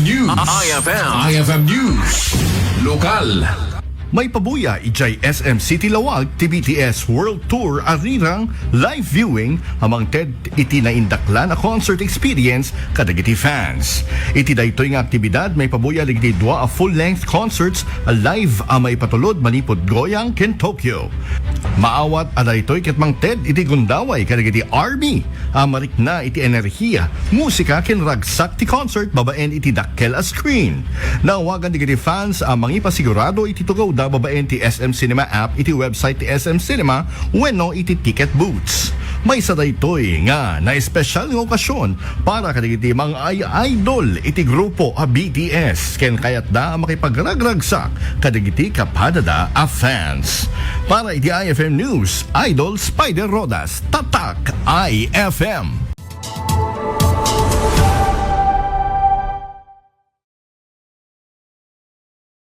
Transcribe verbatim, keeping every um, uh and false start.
News. I F M. I F M News. Lokal. Maipabuya idiay S M City Laoag ti B T S World Tour a rirang live viewing a mangted iti naindaklan a concert experience kadagiti fans. Iti daytoy nga aktibidad, maipabuya dagiti dua a full-length concerts a live a maipatulod manipud Goyang ken Tokyo. Maawat a daytoy ket mangted iti gundaway kadagiti ARMY a marikna iti enerhiya, musika ken ragsak ti concert babaen iti dakkel a screen. Naawagan dagiti fans a mangipasigurado iti tugawda babaen ti S M Cinema app iti website ti S M Cinema wenno iti ticket booths. Maysa daytoy nga naespesyal nga okasyon para kadagiti mangay-idol iti grupo a B T S ken kayatda a makipagragragsak kadagiti kapadada a fans. Para iti I F M News, Idol Spider Rodas, Tatak I F M.